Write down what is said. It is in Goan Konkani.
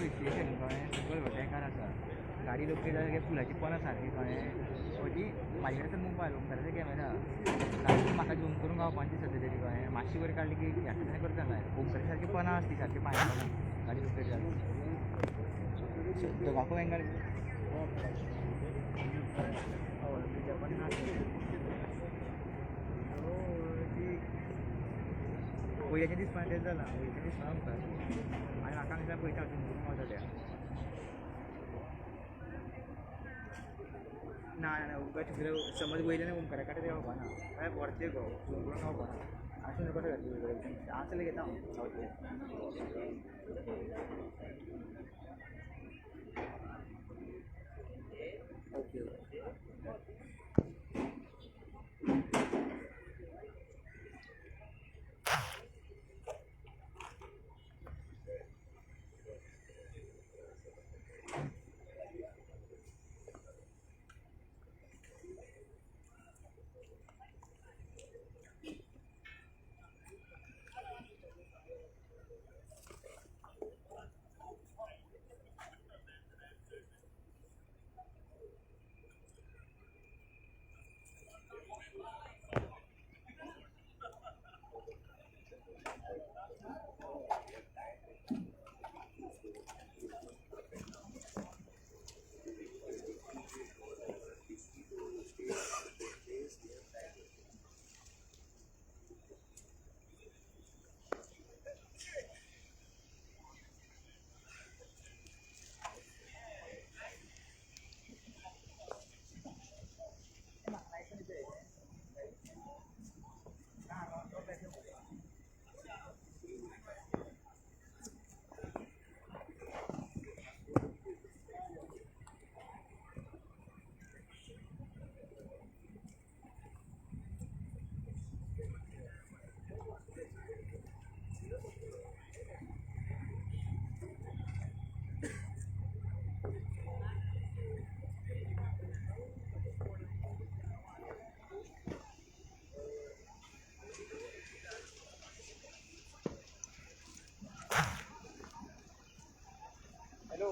स्टेशन कळ्ळें सकयल एकार आसा गाडी लोकेट जाल्यार फुलाची पोना सारकी कळ्ळें सो ती म्हाजे कडेन मोबायल ओमकाराचो कॅमेरा सारकी म्हाका झूम करूंक गावपाची ती सद्या तरी कळ्ळें मातशी वयर काडली की हेका करता जाय ओमकाराची सारकी पोना आसा ती सारकी पांया पोना गाडी लोकेट जाली दोगांकूय एंगल पयल्याच्या दिसपा तें जालां वयल्याच्या दिसपा आमकां आनी म्हाका हांगा पळयता झूम करूंक गावता त्या ना ना ओमकार समज वयल्यान ओमकारा कडेन देंवपा ना जाल्यार व्हरचें गो झूम करूंक गावपा ना आसूं कशें जातलें आसलें घेता हांव गावतलें. Okay okay. Hello.